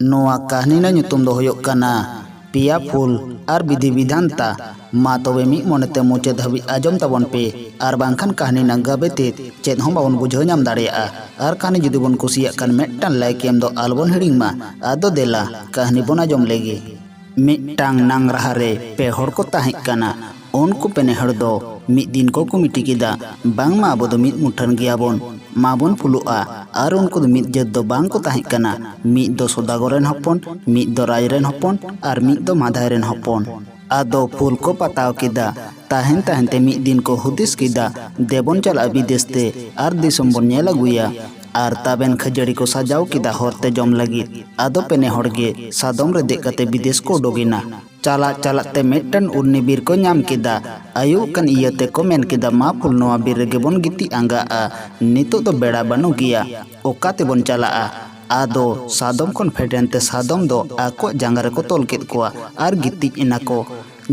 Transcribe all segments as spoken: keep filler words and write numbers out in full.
ᱱᱚᱣᱟ ᱠᱟᱹᱦᱱᱤ ᱨᱮᱱᱟᱜ ᱧᱩᱛᱩᱢ ᱫᱚ ᱦᱩᱭᱩᱜ ᱠᱟᱱᱟ ᱯᱮᱭᱟ ᱯᱷᱩᱞ ᱟᱨ ᱵᱤᱫᱷᱤ ᱵᱤᱫᱷᱟᱱᱛᱟ᱾ ᱢᱟ ᱛᱚᱵᱮ ᱢᱤᱫ ᱢᱚᱱᱮᱛᱮ ᱢᱩᱪᱟᱹᱫ ᱦᱟᱹᱵᱤᱡ ᱟᱸᱡᱚᱢ ᱛᱟᱵᱚᱱ ᱯᱮ, ᱟᱨ ᱵᱟᱝᱠᱷᱟᱱ ᱠᱟᱹᱦᱱᱤ ᱨᱮᱱᱟᱜ ᱜᱟᱵᱮ ᱛᱮᱫ ᱪᱮᱫ ᱦᱚᱸ ᱵᱟᱵᱚᱱ ᱵᱩᱡᱷᱟᱹᱣ ᱧᱟᱢ ᱫᱟᱲᱮᱭᱟᱜᱼᱟ᱾ ᱟᱨ ᱠᱟᱹᱦᱱᱤ ᱡᱩᱫᱤ ᱵᱚᱱ ᱠᱩᱥᱤᱭᱟᱜ ᱠᱷᱟᱱ ᱢᱤᱫᱴᱟᱝ ᱞᱟᱭᱤᱠ ᱮᱢ ᱫᱚ ᱟᱞᱚᱵᱚᱱ ᱦᱤᱲᱤᱧ ᱢᱟ᱾ ᱟᱫᱚ ᱫᱮᱞᱟ ᱠᱟᱹᱦᱱᱤ ᱵᱚᱱ ᱟᱸᱡᱚᱢ ᱞᱮᱜᱮ᱾ ᱢᱤᱫᱴᱟᱝ ᱱᱟᱝᱨᱟᱦᱟ ᱨᱮ ᱯᱮ ᱦᱚᱲ ᱠᱚ ᱛᱟᱦᱮᱸ ᱠᱟᱱᱟ᱾ ᱩᱱᱠᱩ ᱯᱮᱱᱮ ᱦᱚᱲ ᱫᱚ ᱢᱤᱫ ᱫᱤᱱ ᱠᱚ ᱠᱚᱢᱤᱴᱤ ᱠᱮᱫᱟ, ᱵᱟᱝᱢᱟ ᱟᱵᱚ ᱫᱚ ᱢᱤᱫ ᱢᱩᱴᱷᱟᱹᱱ ᱜᱮᱭᱟᱵᱚᱱ, ᱢᱟᱵᱚᱱ ᱯᱷᱩᱞᱩᱜᱼᱟ᱾ ᱟᱨ ᱩᱱᱠᱩ ᱫᱚ ᱢᱤᱫ ᱡᱟᱹᱛ ᱫᱚ ᱵᱟᱝ ᱠᱚ ᱛᱟᱦᱮᱸ ᱠᱟᱱᱟ, ᱢᱤᱫ ᱫᱚ ᱥᱚᱫᱟᱜᱚᱨ ᱨᱮᱱ ᱦᱚᱯᱚᱱ, ᱢᱤᱫ ᱫᱚ ᱨᱟᱡᱽ ᱨᱮᱱ ᱦᱚᱯᱚᱱ, ᱟᱨ ᱢᱤᱫ ᱫᱚ ᱢᱟᱫᱷᱟᱭ ᱨᱮᱱ ᱦᱚᱯᱚᱱ᱾ ᱟᱫᱚ ᱯᱷᱩᱞ ᱠᱚ ᱯᱟᱛᱟᱣ ᱠᱮᱫᱟ᱾ ᱛᱟᱦᱮᱱ ᱛᱟᱦᱮᱱ ᱛᱮ ᱢᱤᱫ ᱫᱤᱱ ᱠᱚ ᱦᱩᱫᱤᱥ ᱠᱮᱫᱟ, ᱫᱮᱵᱚᱱ ᱪᱟᱞᱟᱜᱼᱟ ᱵᱤᱫᱮᱥ ᱛᱮ ᱟᱨ ᱫᱤᱥᱚᱢ ᱵᱚᱱ ᱧᱮᱞ ᱟᱹᱜᱩᱭᱟ᱾ ᱟᱨ ᱛᱟᱵᱮᱱ ᱠᱷᱟᱹᱡᱟᱹᱲᱤ ᱠᱚ ᱥᱟᱡᱟᱣ ᱠᱮᱫᱟ ᱦᱚᱨ ᱛᱮ ᱡᱚᱢ ᱞᱟᱹᱜᱤᱫ᱾ ᱟᱫᱚ ᱯᱮᱱᱮ ᱦᱚᱲ ᱜᱮ ᱥᱟᱫᱚᱢ ᱨᱮ ᱫᱮᱡ ᱠᱟᱛᱮ ᱵᱤᱫᱮᱥ ᱠᱚ ᱩᱰᱩᱠ ᱮᱱᱟ᱾ ᱪᱟᱞᱟᱜ ᱪᱟᱞᱟᱜ ᱛᱮ ᱢᱤᱫᱴᱟᱝ ᱩᱨᱱᱤ ᱵᱤᱨ ᱠᱚ ᱧᱟᱢ ᱠᱮᱫᱟ᱾ ᱟᱹᱭᱩᱵ ᱠᱟᱱ ᱤᱭᱟᱹ ᱛᱮᱠᱚ ᱢᱮᱱ ᱠᱮᱫᱟ, ᱢᱟ ᱯᱷᱩᱞ ᱱᱚᱣᱟ ᱵᱤᱨ ᱨᱮᱜᱮ ᱵᱚᱱ ᱜᱤᱛᱤᱡ ᱟᱸᱜᱟᱜᱼᱟ, ᱱᱤᱛᱚᱜ ᱫᱚ ᱵᱮᱲᱟ ᱵᱟᱹᱱᱩᱜ ᱜᱮᱭᱟ, ᱚᱠᱟ ᱛᱮᱵᱚᱱ ᱪᱟᱞᱟᱜᱼᱟ? ᱟᱫᱚ ᱥᱟᱫᱚᱢ ᱠᱷᱚᱱ ᱯᱷᱮᱰ ᱮᱱᱛᱮ ᱥᱟᱫᱚᱢ ᱫᱚ ᱟᱠᱚᱣᱟᱜ ᱡᱟᱸᱜᱟ ᱨᱮᱠᱚ ᱛᱚᱞ ᱠᱮᱫ ᱠᱚᱣᱟ ᱟᱨ ᱜᱤᱛᱤᱡ ᱮᱱᱟ ᱠᱚ᱾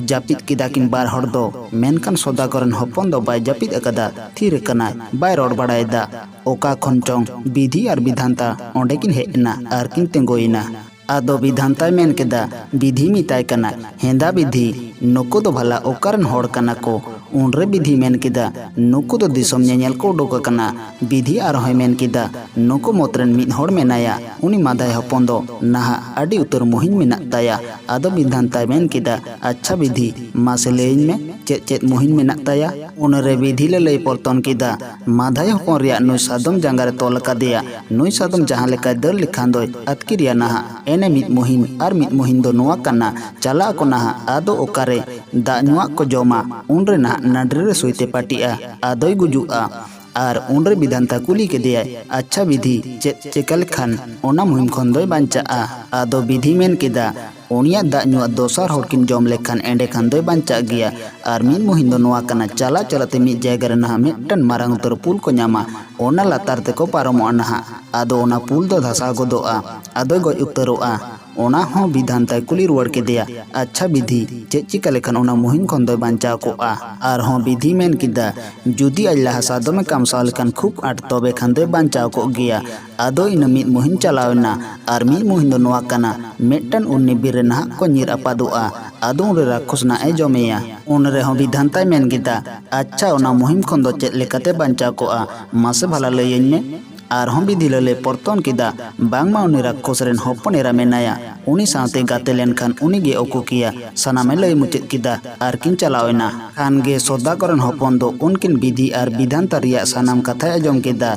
ᱡᱟᱹᱯᱤᱫ ᱠᱮᱫᱟ ᱠᱤᱱ ᱵᱟᱨ ᱦᱚᱲ ᱫᱚ, ᱢᱮᱱᱠᱷᱟᱱ ᱥᱚᱫᱟᱜᱚᱨ ᱨᱮᱱ ᱦᱚᱯᱚᱱ ᱫᱚ ᱵᱟᱭ ᱡᱟᱹᱯᱤᱫ ᱟᱠᱟᱫᱟ, ᱛᱷᱤᱨ ᱟᱠᱟᱱᱟᱭ, ᱵᱟᱭ ᱨᱚᱲ ᱵᱟᱲᱟᱭᱮᱫᱟ᱾ ᱚᱠᱟ ᱠᱷᱚᱱ ᱪᱚᱝ ᱵᱤᱫᱷᱤ ᱟᱨ ᱵᱤᱫᱷᱟᱱᱛᱟ ᱚᱸᱰᱮ ᱠᱤᱱ ᱦᱮᱡ ᱮᱱᱟ ᱟᱨ ᱠᱤᱱ ᱛᱤᱸᱜᱩᱭᱮᱱᱟ᱾ ᱟᱫᱚ ᱵᱤᱫᱷᱟᱱᱛᱟᱭ ᱢᱮᱱ ᱠᱮᱫᱟ, ᱵᱤᱫᱷᱤ ᱢᱮᱛᱟᱭ ᱠᱟᱱᱟ, ᱦᱮᱸᱫᱟ ᱵᱤᱫᱷᱤ, ᱱᱩᱠᱩ ᱫᱚ ᱵᱷᱟᱞᱟ ᱚᱠᱟᱨᱮᱱ ᱦᱚᱲ ᱠᱟᱱᱟ ᱠᱚ? ᱩᱱᱨᱮ ᱵᱤᱫᱷᱤ ᱢᱮᱱ ᱠᱮᱫᱟ, ᱱᱩᱠᱩ ᱫᱚ ᱫᱤᱥᱚᱢ ᱧᱮᱧᱮᱞ ᱠᱚ ᱩᱰᱩᱠ ᱟᱠᱟᱱᱟ᱾ ᱵᱤᱫᱷᱤ ᱟᱨᱦᱚᱸᱭ ᱢᱮᱱ ᱠᱮᱫᱟ, ᱱᱩᱠᱩ ᱢᱩᱫᱽ ᱨᱮᱱ ᱢᱤᱫ ᱦᱚᱲ ᱢᱮᱱᱟᱭᱟ, ᱩᱱᱤ ᱢᱟᱫᱷᱟᱭ ᱦᱚᱯᱚᱱ ᱫᱚ ᱱᱟᱦᱟᱜ ᱟᱹᱰᱤ ᱩᱛᱟᱹᱨ ᱢᱩᱦᱤᱢ ᱢᱮᱱᱟᱜ ᱛᱟᱭᱟ᱾ ᱟᱫᱚ ᱵᱤᱫᱷᱟᱱᱛᱟᱭ ᱢᱮᱱ ᱠᱮᱫᱟ, ᱟᱪᱪᱷᱟ ᱵᱤᱫᱷᱤ, ᱢᱟᱥᱮ ᱞᱟᱹᱭᱟᱹᱧ ᱢᱮ, ᱪᱮᱫ ᱪᱮᱫ ᱢᱩᱦᱤᱢ ᱢᱮᱱᱟᱜ ᱛᱟᱭᱟ? ᱩᱱᱨᱮ ᱵᱤᱫᱷᱤ ᱞᱟᱹᱞᱟᱹᱭ ᱯᱚᱨᱛᱚᱱ ᱠᱮᱫᱟ, ᱢᱟᱫᱷᱟᱭ ᱦᱚᱯᱚᱱ ᱨᱮᱭᱟᱜ ᱱᱩᱭ ᱥᱟᱫᱚᱢ ᱡᱟᱸᱜᱟ ᱨᱮ ᱛᱚᱞ ᱟᱠᱟᱫᱮᱭᱟ, ᱱᱩᱭ ᱥᱟᱫᱚᱢ ᱡᱟᱦᱟᱸ ᱞᱮᱠᱟᱭ ᱫᱟᱹᱲ ᱞᱮᱠᱷᱟᱱ ᱫᱚᱭ ᱟᱹᱛᱠᱤᱨᱮᱭᱟ ᱱᱟᱦᱟᱜ᱾ ᱮᱱᱮ ᱢᱤᱫ ᱢᱩᱦᱤᱢ ᱟᱨ ᱢᱤᱫ ᱢᱩᱦᱤᱢ ᱫᱚ ᱱᱚᱣᱟ ᱠᱟᱱᱟ, ᱪᱟᱞᱟᱜ ᱟᱠᱚ ᱱᱟᱦᱟᱜ, ᱟᱫᱚ ᱚᱠᱟᱨᱮ ᱫᱟᱜ ᱧᱩᱣᱟᱜ ᱠᱚ ᱡᱚᱢᱟ, ᱩᱱᱨᱮ ᱱᱟᱦᱟᱜ ᱱᱟᱹᱰᱨᱤ ᱨᱮ ᱥᱩᱭ ᱛᱮ ᱯᱟᱹᱴᱤᱜᱼᱟ, ᱟᱫᱚᱭ ᱜᱩᱡᱩᱜᱼᱟ᱾ ᱟᱨ ᱩᱱᱨᱮ ᱵᱤᱫᱷᱟᱱᱛᱟ ᱠᱩᱞᱤ ᱠᱮᱫᱮᱭᱟᱭ, ᱟᱪᱪᱷᱟ ᱵᱤᱫᱷᱤ, ᱪᱮᱫ ᱪᱮᱠᱟ ᱞᱮᱠᱷᱟᱱ ᱚᱱᱟ ᱢᱩᱦᱤᱢ ᱠᱷᱚᱱ ᱫᱚᱭ ᱵᱟᱧᱪᱟᱜᱼᱟ? ᱟᱫᱚ ᱵᱤᱫᱷᱤ ᱢᱮᱱ ᱠᱮᱫᱟ, ᱩᱱᱤᱭᱟᱜ ᱫᱟᱜ ᱧᱩᱣᱟᱜ ᱫᱚᱥᱟᱨ ᱦᱚᱲ ᱠᱤᱱ ᱡᱚᱢ ᱞᱮᱠᱷᱟᱱ ᱮᱸᱰᱮ ᱠᱷᱟᱱ ᱫᱚᱭ ᱵᱟᱧᱪᱟᱜ ᱜᱮᱭᱟ᱾ ᱟᱨ ᱢᱤᱫ ᱢᱩᱦᱤᱢ ᱫᱚ ᱱᱚᱣᱟ ᱠᱟᱱᱟ, ᱪᱟᱞᱟᱜ ᱪᱟᱞᱟᱜ ᱛᱮ ᱢᱤᱫ ᱡᱟᱭᱜᱟ ᱨᱮ ᱱᱟᱦᱟᱜ ᱢᱤᱫᱴᱟᱝ ᱢᱟᱨᱟᱝ ᱩᱛᱟᱹᱨ ᱯᱩᱞ ᱠᱚ ᱧᱟᱢᱟ, ᱚᱱᱟ ᱞᱟᱛᱟᱨ ᱛᱮᱠᱚ ᱯᱟᱨᱚᱢᱚᱜᱼᱟ ᱱᱟᱦᱟᱜ᱾ ᱟᱫᱚ ᱚᱱᱟ ᱯᱩᱞ ᱫᱚ ᱫᱷᱟᱥᱟᱣ ᱜᱚᱫᱚᱜᱼᱟ, ᱟᱫᱚᱭ ᱜᱚᱡ ᱩᱛᱟᱹᱨᱚᱜᱼᱟ᱾ ᱚᱱᱟ ᱦᱚᱸ ᱵᱤᱫᱷᱟᱱᱛᱟᱭ ᱠᱩᱞᱤ ᱨᱩᱣᱟᱹᱲ ᱠᱮᱫᱮᱭᱟ, "ᱟᱪᱪᱷᱟ ᱵᱤᱫᱷᱤ, ᱪᱮᱫ ᱪᱤᱠᱟ ᱞᱮᱠᱷᱟᱱ ᱚᱱᱟ ᱢᱩᱦᱤᱢ ᱠᱷᱚᱱ ᱫᱚᱭ ᱵᱟᱧᱪᱟᱣ ᱠᱚᱜᱼᱟ?" ᱟᱨᱦᱚᱸ ᱵᱤᱫᱷᱤ ᱢᱮᱱ ᱠᱮᱫᱟ, "ᱡᱩᱫᱤ ᱟᱡ ᱞᱟᱦᱟ ᱥᱟᱫᱚᱢᱮ ᱠᱟᱢᱥᱟᱣ ᱞᱮᱠᱷᱟᱱ ᱠᱷᱩᱵ ᱟᱸᱴ, ᱛᱚᱵᱮ ᱠᱷᱟᱱ ᱫᱚᱭ ᱵᱟᱧᱪᱟᱣ ᱠᱚᱜ ᱜᱮᱭᱟ᱾ ᱟᱫᱚ ᱤᱱᱟᱹ ᱢᱤᱫ ᱢᱩᱦᱤᱢ ᱪᱟᱞᱟᱣ ᱮᱱᱟ, ᱟᱨ ᱢᱤᱫ ᱢᱩᱦᱤᱢ ᱫᱚ ᱱᱚᱣᱟ ᱠᱟᱱᱟ, ᱢᱤᱫᱴᱟᱝ ᱩᱱᱱᱤ ᱵᱤᱨ ᱨᱮ ᱱᱟᱦᱟᱜ ᱠᱚ ᱧᱤᱨ ᱟᱯᱟᱫᱚᱜᱼᱟ᱾ ᱟᱫᱚ ᱩᱱᱨᱮ ᱨᱟᱠᱠᱷᱚᱥ ᱱᱟᱜ ᱮ ᱡᱚᱢᱮᱭᱟ᱾ ᱩᱱ ᱨᱮᱦᱚᱸ ᱵᱤᱫᱷᱟᱱᱛᱟᱭ ᱢᱮᱱ ᱠᱮᱫᱟ, ᱟᱪᱪᱷᱟ, ᱚᱱᱟ ᱢᱩᱦᱤᱢ ᱠᱷᱚᱱ ᱫᱚ ᱪᱮᱫ ᱞᱮᱠᱟᱛᱮ ᱵᱟᱧᱪᱟᱣ ᱠᱚᱜᱼᱟ? ᱢᱟᱥᱮ ᱵᱷᱟᱞᱟ ᱞᱟᱹᱭᱟᱹᱧ ᱢᱮ᱾ ᱟᱨᱦᱚᱸ ᱵᱤᱫᱷᱤ ᱞᱟᱹᱞᱟᱹᱭ ᱯᱚᱨᱛᱚᱱ ᱠᱮᱫᱟ, ᱵᱟᱝᱢᱟ ᱩᱱᱤ ᱨᱟᱠᱠᱷᱚᱥ ᱨᱮᱱ ᱦᱚᱯᱚᱱ ᱮᱨᱟ ᱢᱮᱱᱟᱭᱟ, ᱩᱱᱤ ᱥᱟᱶᱛᱮ ᱜᱟᱛᱮ ᱞᱮᱱᱠᱷᱟᱱ ᱩᱱᱤᱜᱮ ᱚᱠᱩ ᱠᱮᱭᱟ᱾ ᱥᱟᱱᱟᱢᱮ ᱞᱟᱹᱭ ᱢᱩᱪᱟᱹᱫ ᱠᱮᱫᱟ ᱟᱨ ᱠᱤᱱ ᱪᱟᱞᱟᱣ ᱮᱱᱟ᱾ ᱠᱷᱟᱱ ᱜᱮ ᱥᱚᱫᱟᱜᱚᱨ ᱨᱮᱱ ᱦᱚᱯᱚᱱ ᱫᱚ ᱩᱱᱠᱤᱱ ᱵᱤᱫᱷᱤ ᱟᱨ ᱵᱤᱫᱷᱟᱱᱛᱟ ᱨᱮᱭᱟᱜ ᱥᱟᱱᱟᱢ ᱠᱟᱛᱷᱟᱭ ᱟᱸᱡᱚᱢ ᱠᱮᱫᱟ᱾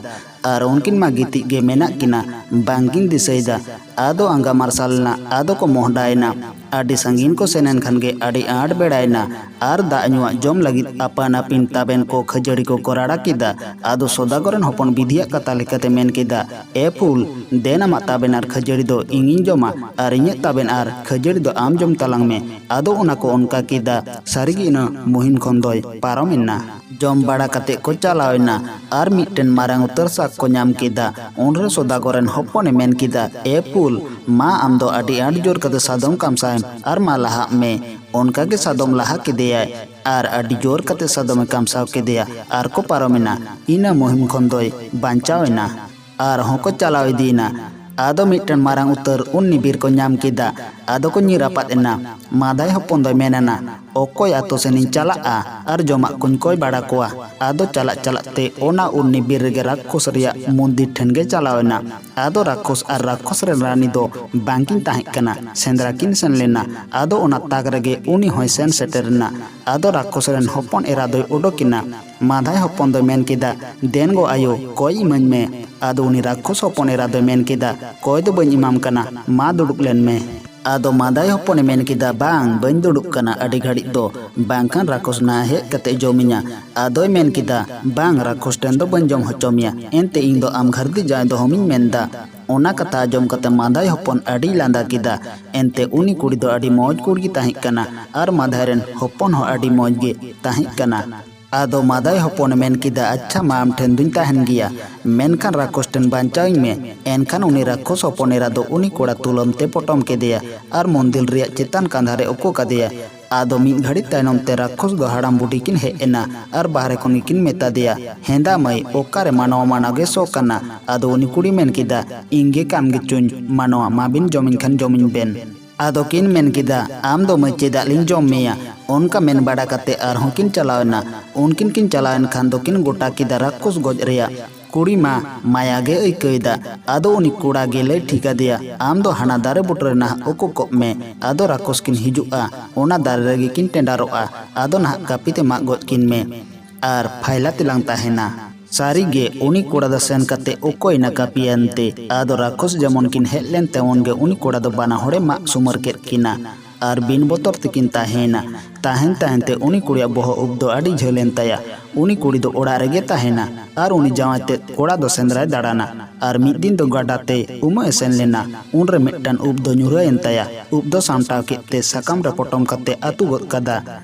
ᱟᱨ ᱩᱱᱠᱤᱱ ᱢᱟ ᱜᱤᱛᱤᱡ ᱜᱮ ᱢᱮᱱᱟᱜ ᱠᱤᱱᱟ, ᱵᱟᱝᱠᱤᱱ ᱫᱤᱥᱟᱹᱭᱮᱫᱟ᱾ ᱟᱫᱚ ᱟᱸᱜᱟ ᱢᱟᱨᱥᱟᱞ ᱮᱱᱟ, ᱟᱫᱚ ᱠᱚ ᱢᱚᱦᱰᱟᱭᱮᱱᱟ᱾ ᱟᱹᱰᱤ ᱥᱟᱺᱜᱤᱧ ᱠᱚ ᱥᱮᱱ ᱮᱱ ᱠᱷᱟᱱ ᱜᱮ ᱟᱹᱰᱤ ᱟᱸᱴ ᱵᱮᱲᱟᱭᱮᱱᱟ᱾ ᱟᱨ ᱫᱟᱜ ᱧᱩᱣᱟᱜ ᱡᱚᱢ ᱞᱟᱹᱜᱤᱫ ᱟᱯᱟᱱ ᱟᱹᱯᱤᱱ ᱛᱟᱵᱮᱱ ᱠᱚ ᱠᱷᱟᱹᱡᱟᱹᱲᱤ ᱠᱚᱠᱚ ᱨᱟᱲᱟ ᱠᱮᱫᱟ᱾ ᱟᱫᱚ ᱥᱚᱫᱟᱜᱚᱨ ᱨᱮᱱ ᱦᱚᱯᱚᱱ ᱵᱤᱫᱷᱤᱭᱟᱜ ᱠᱟᱛᱷᱟ ᱞᱮᱠᱟᱛᱮ ᱢᱮᱱ ᱠᱮᱫᱟ, ᱮ ᱯᱷᱩᱞ, ᱫᱮᱱ ᱟᱢᱟᱜ ᱛᱟᱵᱮᱱ ᱟᱨ ᱠᱷᱟᱹᱡᱟᱹᱲᱤ ᱫᱚ ᱤᱧᱤᱧ ᱡᱚᱢᱟ, ᱟᱨ ᱤᱧᱟᱹᱜ ᱛᱟᱵᱮᱱ ᱟᱨ ᱠᱷᱟᱹᱡᱟᱹᱲᱤ ᱫᱚ ᱟᱢ ᱡᱚᱢ ᱛᱟᱞᱟᱝ ᱢᱮ᱾ ᱟᱫᱚ ᱚᱱᱟ ᱠᱚ ᱚᱱᱠᱟ ᱠᱮᱫᱟ᱾ ᱥᱟᱹᱨᱤᱜᱮ ᱤᱱᱟᱹ ᱢᱩᱦᱤᱢ ᱠᱷᱚᱱ ᱫᱚᱭ ᱯᱟᱨᱚᱢ ᱮᱱᱟ᱾ ᱡᱚᱢ ᱵᱟᱲᱟ ᱠᱟᱛᱮ ᱠᱚ ᱪᱟᱞᱟᱣ ᱮᱱᱟ᱾ ᱟᱨ ᱢᱤᱫᱴᱮᱱ ᱢᱟᱨᱟᱝ ᱩᱛᱟᱹᱨ ᱥᱟᱠ ᱠᱚ ᱧᱟᱢ ᱠᱮᱫᱟ᱾ ᱩᱱᱨᱮ ᱥᱚᱫᱟᱜᱚᱨ ᱨᱮᱱ ᱦᱚᱯᱚᱱᱮ ᱢᱮᱱ ᱠᱮᱫᱟ, ᱮ ᱯᱩᱞ, ᱢᱟ ᱟᱢ ᱫᱚ ᱟᱹᱰᱤ ᱟᱸᱴ ᱡᱳᱨ ᱠᱟᱛᱮ ᱥᱟᱫᱚᱢ ᱠᱟᱢᱥᱟᱣ ᱮᱢ ᱟᱨ ᱢᱟ ᱞᱟᱦᱟᱜ ᱢᱮ᱾ ᱚᱱᱠᱟ ᱜᱮ ᱥᱟᱫᱚᱢ ᱞᱟᱦᱟ ᱠᱮᱫᱮᱭᱟᱭ ᱟᱨ ᱟᱹᱰᱤ ᱡᱳᱨ ᱠᱟᱛᱮ ᱥᱟᱫᱚᱢᱮ ᱠᱟᱢᱥᱟᱣ ᱠᱮᱫᱮᱭᱟ ᱟᱨ ᱠᱚ ᱯᱟᱨᱚᱢ ᱮᱱᱟ᱾ ᱤᱱᱟᱹ ᱢᱩᱦᱤᱢ ᱠᱷᱚᱱ ᱫᱚᱭ ᱵᱟᱧᱪᱟᱣ ᱮᱱᱟ᱾ ᱟᱨᱦᱚᱸ ᱠᱚ ᱪᱟᱞᱟᱣ ᱤᱫᱤᱭᱮᱱᱟ᱾ ᱟᱫᱚ ᱢᱤᱫᱴᱮᱱ ᱢᱟᱨᱟᱝ ᱩᱛᱟᱹᱨ ᱩᱱᱱᱤ ᱵᱤᱨ ᱠᱚ ᱧᱟᱢ ᱠᱮᱫᱟ᱾ ᱟᱫᱚ ᱠᱚ ᱧᱤᱨ ᱟᱯᱟᱫ ᱮᱱᱟ᱾ ᱢᱟᱫᱷᱟᱭ ᱦᱚᱯᱚᱱ ᱫᱚᱭ ᱢᱮᱱ ᱮᱱᱟ, ᱚᱠᱚᱭ ᱟᱛᱳ ᱥᱮᱱᱤᱧ ᱪᱟᱞᱟᱜᱼᱟ ᱟᱨ ᱡᱚᱢᱟᱜ ᱠᱚᱧ ᱠᱚᱭ ᱵᱟᱲᱟ ᱠᱚᱣᱟ? ᱟᱫᱚ ᱪᱟᱞᱟᱜ ᱪᱟᱞᱟᱜ ᱛᱮ ᱚᱱᱟ ᱩᱱᱱᱤ ᱵᱤᱨ ᱨᱮᱜᱮ ᱨᱟᱠᱠᱷᱚᱥ ᱨᱮᱭᱟᱜ ᱢᱚᱱᱫᱤᱨ ᱴᱷᱮᱱ ᱜᱮ ᱪᱟᱞᱟᱣ ᱮᱱᱟ᱾ ᱟᱫᱚ ᱨᱟᱠᱠᱷᱚᱥ ᱟᱨ ᱨᱟᱠᱠᱷᱚᱥ ᱨᱮᱱ ᱨᱟᱱᱤ ᱫᱚ ᱵᱟᱝᱠᱤᱱ ᱛᱟᱦᱮᱸ ᱠᱟᱱᱟ, ᱥᱮᱸᱫᱽᱨᱟ ᱠᱤᱱ ᱥᱮᱱ ᱞᱮᱱᱟ᱾ ᱟᱫᱚ ᱚᱱᱟ ᱛᱟᱠ ᱨᱮᱜᱮ ᱩᱱᱤ ᱦᱚᱸᱭ ᱥᱮᱱ ᱥᱮᱴᱮᱨ ᱮᱱᱟ᱾ ᱟᱫᱚ ᱨᱟᱠᱠᱷᱚᱥ ᱨᱮᱱ ᱦᱚᱯᱚᱱ ᱮᱨᱟ ᱫᱚᱭ ᱚᱰᱚᱠ ᱮᱱᱟ᱾ ᱢᱟᱫᱷᱟᱭ ᱦᱚᱯᱚᱱ ᱫᱚᱭ ᱢᱮᱱ ᱠᱮᱫᱟ, ᱫᱮᱱ ᱜᱚ ᱟᱭᱳ, ᱠᱚᱭ ᱤᱢᱟᱹᱧ ᱢᱮ᱾ ᱟᱫᱚ ᱩᱱᱤ ᱨᱟᱠᱠᱷᱚᱥ ᱦᱚᱯᱚᱱ ᱮᱨᱟ ᱫᱚᱭ ᱢᱮᱱ ᱠᱮᱫᱟ, ᱠᱚᱭ ᱫᱚ ᱵᱟᱹᱧ ᱮᱢᱟᱢ ᱠᱟᱱᱟ, ᱢᱟ ᱫᱩᱲᱩᱵ ᱞᱮᱱ ᱢᱮ᱾ ᱟᱫᱚ ᱢᱟᱫᱷᱟᱭ ᱦᱚᱯᱚᱱᱮ ᱢᱮᱱ ᱠᱮᱫᱟ, ᱵᱟᱝ, ᱵᱟᱹᱧ ᱫᱩᱲᱩᱵ ᱠᱟᱱᱟ ᱟᱹᱰᱤ ᱜᱷᱟᱹᱲᱤᱡ ᱫᱚ, ᱵᱟᱝᱠᱷᱟᱱ ᱨᱟᱠᱠᱷᱚᱥ ᱱᱟᱦᱟᱜ ᱦᱮᱡ ᱠᱟᱛᱮ ᱡᱚᱢᱤᱧᱟ᱾ ᱟᱫᱚᱭ ᱢᱮᱱ ᱠᱮᱫᱟ, ᱵᱟᱝ, ᱨᱟᱠᱠᱷᱚᱥ ᱴᱷᱮᱱ ᱫᱚ ᱵᱟᱹᱧ ᱡᱚᱢ ᱦᱚᱪᱚ ᱢᱮᱭᱟ, ᱮᱱᱛᱮ ᱤᱧ ᱫᱚ ᱟᱢ ᱜᱷᱟᱹᱨᱫᱤ ᱡᱟᱶᱟᱭ ᱫᱚᱦᱚᱢᱤᱧ ᱢᱮᱱᱫᱟ᱾ ᱚᱱᱟ ᱠᱟᱛᱷᱟ ᱟᱸᱡᱚᱢ ᱠᱟᱛᱮ ᱢᱟᱫᱷᱟᱭ ᱦᱚᱯᱚᱱ ᱟᱹᱰᱤᱭ ᱞᱟᱸᱫᱟ ᱠᱮᱫᱟ᱾ ᱮᱱᱛᱮ ᱩᱱᱤ ᱠᱩᱲᱤ ᱫᱚ ᱟᱹᱰᱤ ᱢᱚᱡᱽ ᱠᱩᱲᱤ ᱜᱮ ᱛᱟᱦᱮᱸ ᱠᱟᱱᱟ ᱟᱨ ᱢᱟᱫᱷᱟᱭ ᱨᱮᱱ ᱦᱚᱯᱚᱱ ᱦᱚᱸ ᱟᱹᱰᱤ ᱢᱚᱡᱽ ᱜᱮ ᱛᱟᱦᱮᱸ ᱠᱟᱱᱟ᱾ ᱟᱫᱚ ᱢᱟᱫᱟᱭ ᱦᱚᱯᱚᱱᱮ ᱢᱮᱱ ᱠᱮᱫᱟ, ᱟᱪᱪᱷᱟ ᱢᱟ, ᱟᱢ ᱴᱷᱮᱱ ᱫᱩᱧ ᱛᱟᱦᱮᱱ ᱜᱮᱭᱟ, ᱢᱮᱱᱠᱷᱟᱱ ᱨᱟᱠᱠᱷᱚᱥ ᱴᱷᱮᱱ ᱵᱟᱧᱪᱟᱣᱤᱧ ᱢᱮ᱾ ᱮᱱᱠᱷᱟᱱ ᱩᱱᱤ ᱨᱟᱠᱠᱷᱚᱥ ᱦᱚᱯᱚᱱ ᱮᱨᱟ ᱫᱚ ᱩᱱᱤ ᱠᱚᱲᱟ ᱛᱩᱞᱟᱹᱢ ᱛᱮ ᱯᱚᱴᱚᱢ ᱠᱮᱫᱮᱭᱟ ᱟᱨ ᱢᱚᱱᱫᱤᱨ ᱨᱮᱭᱟᱜ ᱪᱮᱛᱟᱱ ᱠᱟᱸᱫᱷᱟ ᱨᱮ ᱩᱠᱩ ᱠᱟᱫᱮᱭᱟ᱾ ᱟᱫᱚ ᱢᱤᱫ ᱜᱷᱟᱹᱲᱤᱡ ᱛᱟᱭᱱᱚᱢ ᱛᱮ ᱨᱟᱠᱠᱷᱚᱥ ᱫᱚ ᱦᱟᱲᱟᱢ ᱵᱩᱰᱷᱤ ᱠᱤᱱ ᱦᱮᱡ ᱮᱱᱟ ᱟᱨ ᱵᱟᱦᱨᱮ ᱠᱷᱚᱱ ᱜᱮᱠᱤᱱ ᱢᱮᱛᱟ ᱫᱮᱭᱟ, ᱦᱮᱸᱫᱟ ᱢᱟᱹᱭ, ᱚᱠᱟᱨᱮ ᱢᱟᱱᱟᱣ ᱢᱟᱱᱟᱣ ᱜᱮ ᱥᱚ ᱠᱟᱱᱟ? ᱟᱫᱚ ᱩᱱᱤ ᱠᱩᱲᱤ ᱢᱮᱱ ᱠᱮᱫᱟ, ᱤᱧ ᱜᱮ ᱠᱟᱱ ᱜᱮᱪᱚᱧ ᱢᱟᱱᱟᱣᱟ, ᱢᱟᱵᱤᱱ ᱡᱚᱢᱤᱧ ᱠᱷᱟᱱ ᱡᱚᱢᱤᱧ ᱵᱮᱱ᱾ ᱟᱫᱚ ᱠᱤᱱ ᱢᱮᱱ ᱠᱮᱫᱟ, ᱟᱢ ᱫᱚ ᱢᱟᱹᱭ ᱪᱮᱫᱟᱜ ᱞᱤᱧ ᱡᱚᱢ ᱢᱮᱭᱟ? ᱚᱱᱠᱟ ᱢᱮᱱ ᱵᱟᱲᱟ ᱠᱟᱛᱮ ᱟᱨᱦᱚᱸ ᱠᱤᱱ ᱪᱟᱞᱟᱣ ᱮᱱᱟ᱾ ᱩᱱᱠᱤᱱ ᱠᱤᱱ ᱪᱟᱞᱟᱣ ᱮᱱ ᱠᱷᱟᱱ ᱫᱚᱠᱤᱱ ᱜᱚᱴᱟ ᱠᱮᱫᱟ ᱨᱟᱠᱠᱷᱚᱥ ᱜᱚᱡ ᱨᱮᱭᱟᱜ᱾ ᱠᱩᱲᱤ ᱢᱟ ᱢᱟᱭᱟ ᱜᱮ ᱟᱹᱭᱠᱟᱹᱣ ᱮᱫᱟ᱾ ᱟᱫᱚ ᱩᱱᱤ ᱠᱚᱲᱟ ᱜᱮ ᱞᱟᱹᱭ ᱴᱷᱤᱠ ᱟᱫᱮᱭᱟ, ᱟᱢ ᱫᱚ ᱦᱟᱱᱟ ᱫᱟᱨᱮ ᱵᱩᱴᱟᱹ ᱨᱮ ᱱᱟᱦᱟᱜ ᱩᱠᱩ ᱠᱚᱜ ᱢᱮ᱾ ᱟᱫᱚ ᱨᱟᱠᱠᱷᱚᱥ ᱠᱤᱱ ᱦᱤᱡᱩᱜᱼᱟ, ᱚᱱᱟ ᱫᱟᱨᱮ ᱨᱮᱜᱮ ᱠᱤᱱ ᱴᱮᱸᱰᱟᱨᱚᱜᱼᱟ᱾ ᱟᱫᱚ ᱱᱟᱦᱟᱜ ᱠᱟᱹᱯᱤ ᱛᱮ ᱢᱟᱜ ᱜᱚᱡ ᱠᱤᱱ ᱢᱮ ᱟᱨ ᱯᱷᱟᱭᱞᱟ ᱛᱮᱞᱟᱝ ᱛᱟᱦᱮᱱᱟ᱾ ᱥᱟᱹᱨᱤ ᱜᱮ ᱩᱱᱤ ᱠᱚᱲᱟ ᱫᱚ ᱥᱮᱱ ᱠᱟᱛᱮ ᱚᱠᱚᱭᱮᱱᱟ ᱠᱟᱹᱯᱤᱭᱟᱱ ᱛᱮ᱾ ᱟᱫᱚ ᱨᱟᱠᱠᱷᱚᱥ ᱡᱮᱢᱚᱱ ᱠᱤᱱ ᱦᱮᱡ ᱞᱮᱱ ᱛᱮᱢᱚᱱ ᱜᱮ ᱩᱱᱤ ᱠᱚᱲᱟ ᱫᱚ ᱵᱟᱱᱟ ᱦᱚᱲᱮ ᱢᱟᱜ ᱥᱩᱢᱟᱹᱨ ᱠᱮᱫ ᱠᱤᱱᱟ ᱟᱨ ᱵᱤᱱ ᱵᱚᱛᱚᱨ ᱛᱮᱠᱤᱱ ᱛᱟᱦᱮᱸᱭᱮᱱᱟ᱾ ᱛᱟᱦᱮᱱ ᱛᱟᱦᱮᱱ ᱛᱮ ᱩᱱᱤ ᱠᱩᱲᱤᱭᱟᱜ ᱵᱚᱦᱚᱜ ᱩᱵ ᱫᱚ ᱟᱹᱰᱤ ᱡᱷᱟᱹᱞ ᱮᱱ ᱛᱟᱭᱟ᱾ ᱩᱱᱤ ᱠᱩᱲᱤ ᱫᱚ ᱚᱲᱟᱜ ᱨᱮᱜᱮ ᱛᱟᱦᱮᱱᱟ ᱟᱨ ᱩᱱᱤ ᱡᱟᱶᱟᱭ ᱛᱮᱫ ᱠᱚᱲᱟ ᱫᱚ ᱥᱮᱸᱫᱽᱨᱟᱭ ᱫᱟᱬᱟᱱᱟ᱾ ᱟᱨ ᱢᱤᱫ ᱫᱤᱱ ᱫᱚ ᱜᱟᱰᱟ ᱛᱮ ᱩᱢᱩᱜ ᱮ ᱥᱮᱱ ᱞᱮᱱᱟ᱾ ᱩᱱᱨᱮ ᱢᱤᱫᱴᱟᱝ ᱩᱵ ᱫᱚ ᱧᱩᱨᱦᱟᱹᱭᱮᱱ ᱛᱟᱭᱟ᱾ ᱩᱵ ᱫᱚ ᱥᱟᱢᱴᱟᱣ ᱠᱮᱫ ᱛᱮ ᱥᱟᱠᱟᱢ ᱨᱮ ᱯᱚᱴᱚᱢ ᱠᱟᱛᱮ ᱟᱹᱛᱩ ᱜᱚᱫ ᱠᱟᱫᱟ᱾